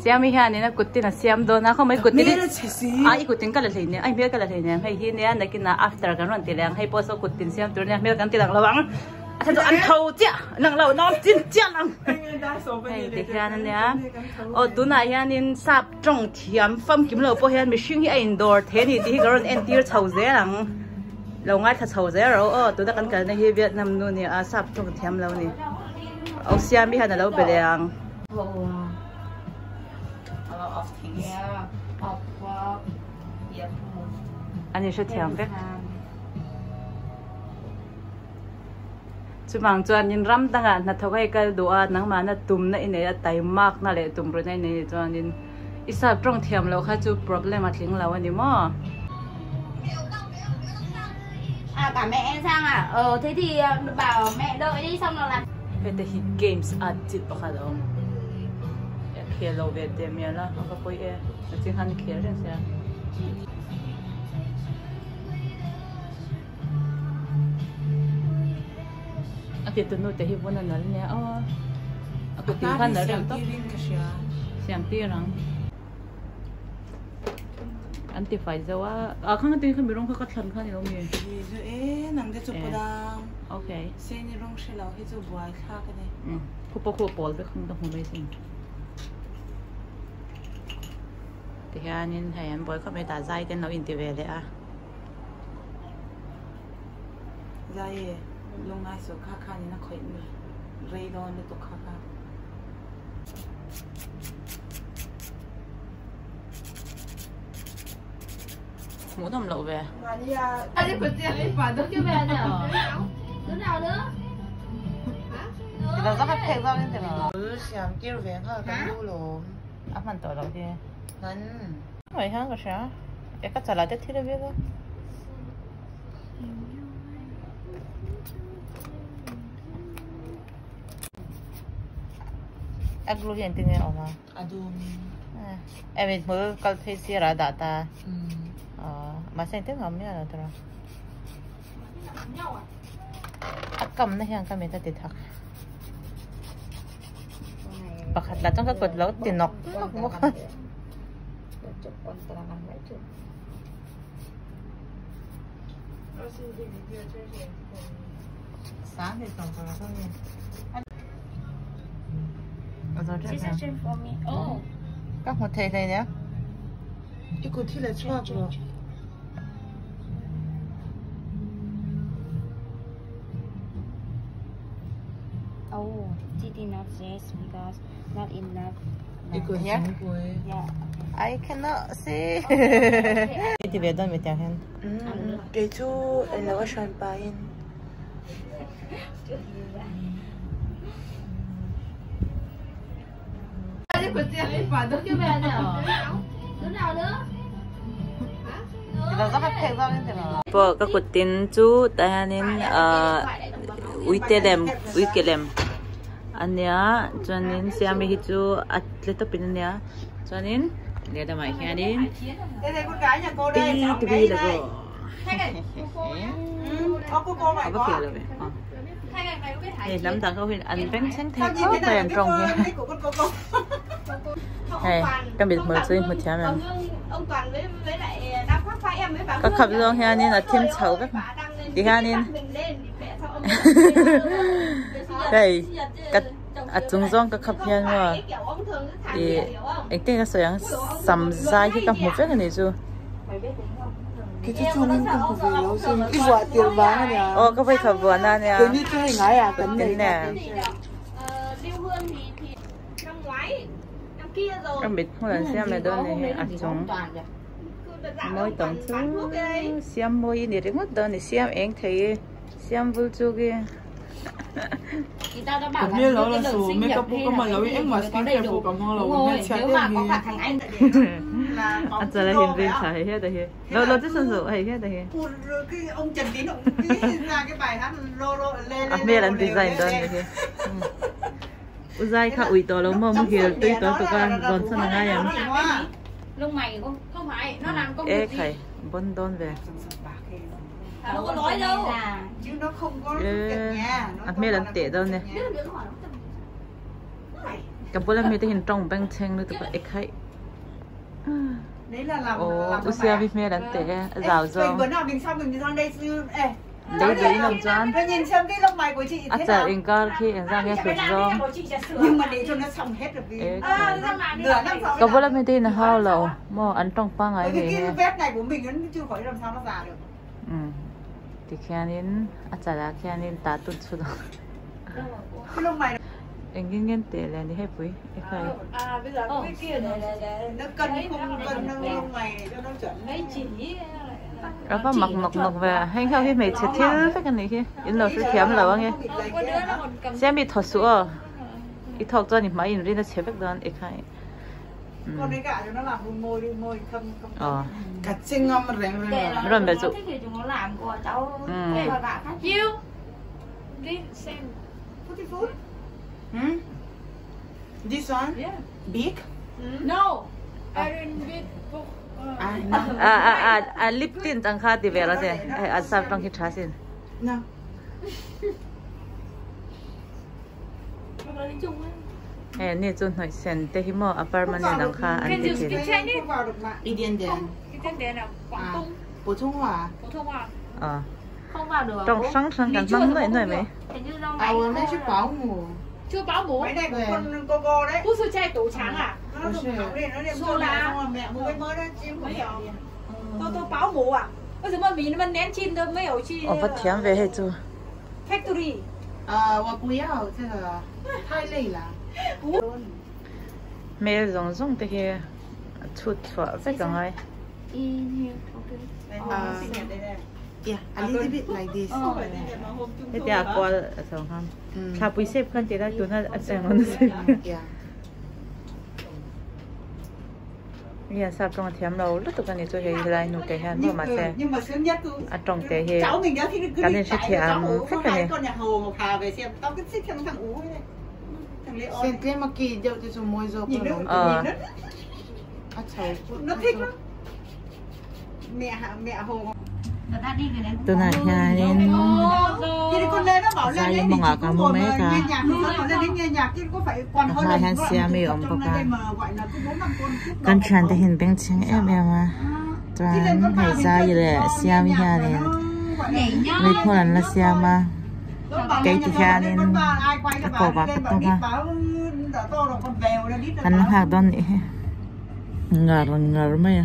Siami hianin a kut tin a siam dawn a khawmai kut tin a i kut tin ka la hlei nen a i hmel ka la hlei nen hei hi nia nakinah after kan rawn ti leh ang hei pawh saw kut tin siam tur nia hmel kan ti lang lo ang a chhan chu an tho chiah lang lo nawn chin chiah lang hei ti hian ania aw tunah hianin sap tawng thiam famkim lo pawh hian mihring hi a indawr thei a ni tih hi ka rawn entir chho zel ang lo ngaithla chho zel rawh aw tuna kan kalna hi Vietnam nu nia sap tawng thiam lo a ni. Aw siam hi han alo be leh ang. An in hrethiam vek. Chuvang chuanin ram dangah hnathawk a i kal duh a, nangmahna tumna i nei a, taimakna leh tumruna i nei anih chuanin i sap tawng thiam loh kha chu problem a tling lo a ni maw? Heta hi games at chilh pakhat a awm. A khel lo ve teh mial a, a va pawi e. A ching khan a khel reng sia. A ti tunu te hi vun a nal nia aw. A kut in khan nal reuh tawp. Siam tir ang. An ti fai zo a. A khang atin kha mi rawng kha ka thlan kha ni lo mi. Ni chu e nang te chu pawh Okay. Seni rawng hre lo hi chu buai thlak a ni. Khu pawh khu pawl vek ang ka hmu mai sin. Tihianin hei an buai khawp mai tah zai te an lo inti ve leh a. Zai e, lungngai suh kha khanin a khawih rei dawn lutuk kha kha. Hmuhnawm loh ve. A hman tawh loh hi. Hmai hian ka hria. E ka chalah te thil a vil a. A glue hi engtin nge a awm a? A dum. Eh mit hmul kal phei sirah a dah ta. Mahse engtin nge a awm miah lo tawh. A kamna hian ka mit a ti thak. Pakhat lah chuan ka kut lo ti nawk nawk bawk a. Ka hmu thei hlei nia. I kut hi la chhuak rawh. Oh, did not this because not enough. I kut zungpui. Yeah. I cannot see. I ti ve dawn mi tiang hian. Kei chu eng lo a hran pahin. Pawh ka kut tin chu tah hianin ahh uite lem uike lem a nia chuanin siami hi chu a tle tawpin a nia chuanin lehlamah hianin tui tui la go. A va fiah lo ve hei lam dang ho hian an beng thleng thei khawp mai an tawng hi hei ka mit hmul chu i hmu thiam em ka khap zawng hianin a thim chho vek ti hianin hei ka a chung zawng ka khap hian maw ih engtin nge ka sawi ang sam zai hi ka hmu vek a nih chu. Kei chu chungin ka hmu ve lo sin i vuah tir vang a nia. Aw ka vawi khat vuah na nia. Keini chu hei ngai ah kan nei na. Ka mit hmun an siam leh dawn ni hei a chung mawi tawng chu siam mawi ni ringawt dawn ni siam eng thei i siam vul chuk i. A chala hin rin tha hei hiat a hi. Lo lo chu san suh hei hiat a hi. A hmel an design dawn ni hi. U zai kha ui tawh lo maw muhil tui tawh tuk a zawn chhan a ngai ang. E khai bon dawn ve. E a hmel an teh dawn e. Ka bula mite hian tawng bengchheng lutuk a ekhai. Aw u Siami hmel an teh e a zau zawng. Lei duh in awm chuan a chal inkar khi engzah nge hlut zawng. Ka bula mite hian a hau lo maw an tawng pangngai ngei nge. Umm tikhianin a chalah khianin tah tut chhut ang. Engin nge teh leh ni hepui ekhai. A va mak nawk nawk ve a heng ho hi hmeichhe thil vek a nih hi in lo hrethiam lo ange. Siami thaw suh aw i thawk chuan i hmai inrin a chhe vek dawn ekhai. Rawn be chu. A lip tint ang kha ti ve lo che a sap tawng khi tha sin. He ni chu hnawih sen te hi maw a permanent ang kha an ti thin. Aw tawng hrang hrang kan hmang nuaih nuaih mai. Aw va thiam ve hei chu. Hmel zawng zawng te hi a chhut chhuah vek a ngai. Hetia a kual a chho nghal. Thlapui shape khan tih lai tuna a cheng rawn shape. Hian sap tawng a thiam lo lutuk a ni chu hei helai nu te hian maw mahse a tawng te hi kan in hrethiam vek a ni. Tunah hianin zai mawngah ka hmu mek a a hmaah hian siami a awm bawk a kan thiante hian bengchheng em em a chuan hei zai leh siami hianin meiphur an la siam a kei ti hianin a kawp ah ka tawm a an la nghak dawn nih hi. Ngar ngar mai a.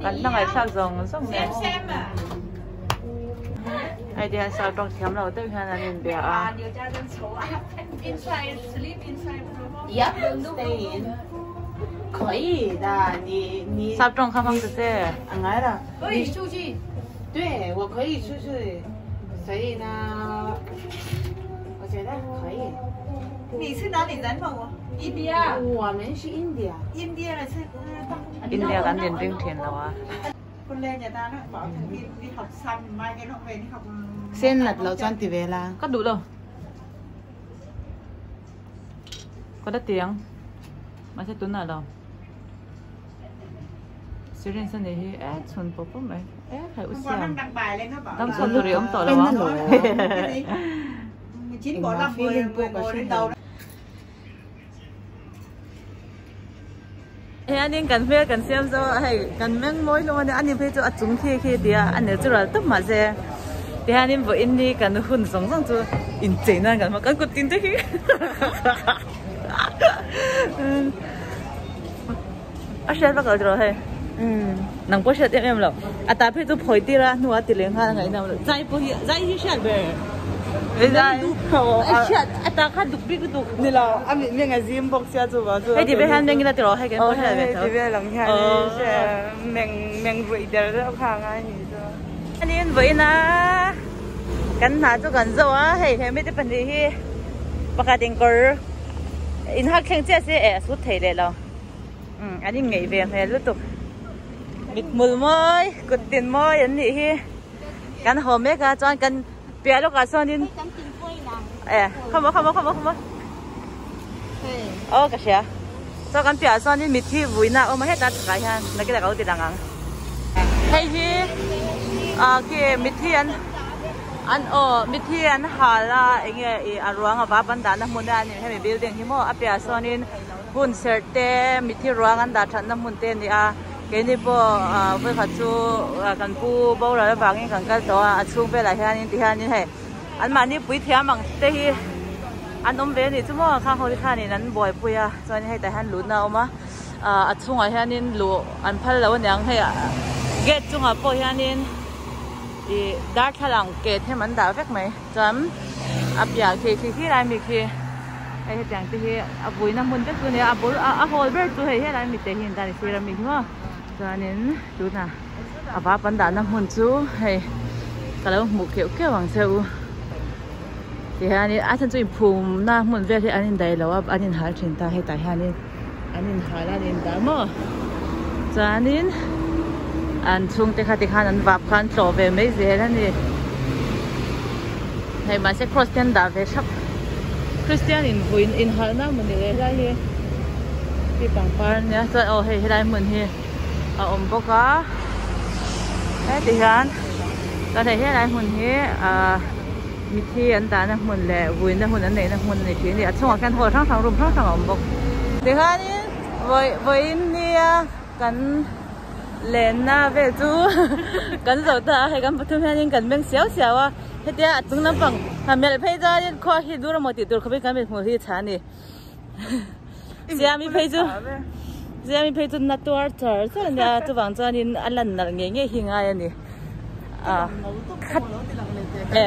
Kan hla ngaihthlak zawng zawng nen. Hei ti hian sau tawng thiam lo deuh hian an inbia a. Sap tawng kha hmang ta che. India kan inring thin lo a. Ka duh lo. Ka la ti ang mahse tunah lo syringe a nih hi e chhun pawp pawp mai e khai u siam dam chhuak tur i awm tawh lo ang hianin kan hmel kan siam zo a hei kan meng mawi hlawm a nia ani phei chu a chung khi khi tia a natural tawp mahse tihianin vawiin ni kan hun zawng zawng chu inchei nan kan hmang kan kut tin te hi a hriat vak lo tiraw hei nang pawh hriat em em lo a ta phei chu phawi tir a hnuah ti leh nghal a ngaihnawm loh zai pawh hi zai hi hriat ber a hriat a ta kha duk bik lutuk ni lo a mit meng a zim bawk sia chu vang chu hei ti ve hian meng ila tiraw hei kan pawh hriat ve tho hei ti ve lang hian meng meng ruih der deuh kha a ngai ni chu Chuanin vawiin a kan hna chu kan zawh a hei he mite pahnih hi pakhat in kawr in hak thleng chiah se eh a sut thei leh lo umm an inngeih ve hmel lutuk mithmul mawi kut tin mawi an nih hi kan haw mek a chuan kan piah lawkah sawnin eh khawmaw khawmaw khawmaw khawmaw aw ka hria. Chuan kan piahah chuanin mitthi vuina a awm a hetah chhakah hian nakinah ka lo ti lang ang. Hei hi ah khi mitthi an an aw mitthi an hal a enge ih a ruang a vap an dahna hmun a ni hemi building hi maw a piahah sawnin hun serh te mitthi ruang an dah thatna hmun te a ni a keini pawh ah vawikhat chu kan pu boral avangin kan kal tawh a a chhung velah hianin tihianin hei anmahni puithiam ang te hi an awm ve a nih chu maw khang ho te khanin an buaipui a chuanin hetah hian lutna a awm a ah a chhungah hianin luh an phal lo aniang hei gate chungah pawh hianin ih darthlalang ke them an dah vek mai chuan a piah khi khi khi lai mi khi hei hetiang te hi a vuina hmun vek chu a ni a a bul a hall ber chu hei helai mi te hi an dah a ni sir ami hi maw chuanin tunah a vap an dahna hmun chu hei ka lo hmuh keuh keuh ang che u tihianin a chhan chu inphumna hmun vel hi an indaih lo a an inhal thin ta hetah hianin an inhal a an indah maw chuanin an chhungte kha tikhan an vap kha an tlawh ve mai zel a ni hei mahse cross te an dah ve thap Christian in vui inhalna mawni leh helai hi hi pangpar ania chuan aw hei helai hmun hi a awm bawk a heti hian chuan hei helai hmun hi ahh mithi an dahna hmun leh vuina hun an neihna hmun a ni thin a ni a chhungah khian hall hrang hrang room hrang hrang a awm bawk tikhanin vawi vawiin nia kan lenna vel chu kan zo ta a hei kan pathum hianin kan meng siau siau a hetia a chung lampang ha melh phei chuanin khua hi dur emaw tih tur khawpin kan mithmuh hi chha a ni. Siami phei chu Siami phei chu na tuar char char a nia chuvang chuanin a lan nalh ngei ngei hi ngai a ni a khat e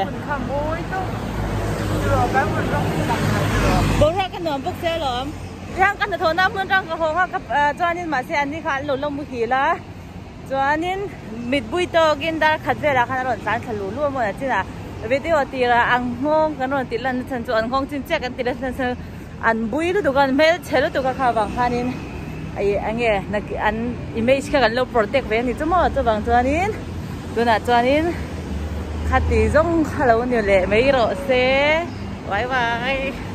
boruak a nuam bawk sia alawm tihian ka hnathawhna hmun atang ka haw nghak a chuanin mahse an ni kha an lo la muhil a chuanin mitbui tawkin dar khat velah khan a rawn tlan thla luh luh a maw a chinah video tirah ang nghawng kan rawn tih lan na chhan chu an nghawng chin chiah kan tih lan chhan chu an bui lutuk a an hmelchhe lutuk a kha vang khanin ih eng nge an image kha kan lo protect ve a ni chu maw chuvang chuanin tunah chuanin khati zawng kha lo ni leh mai rawh se bye bye.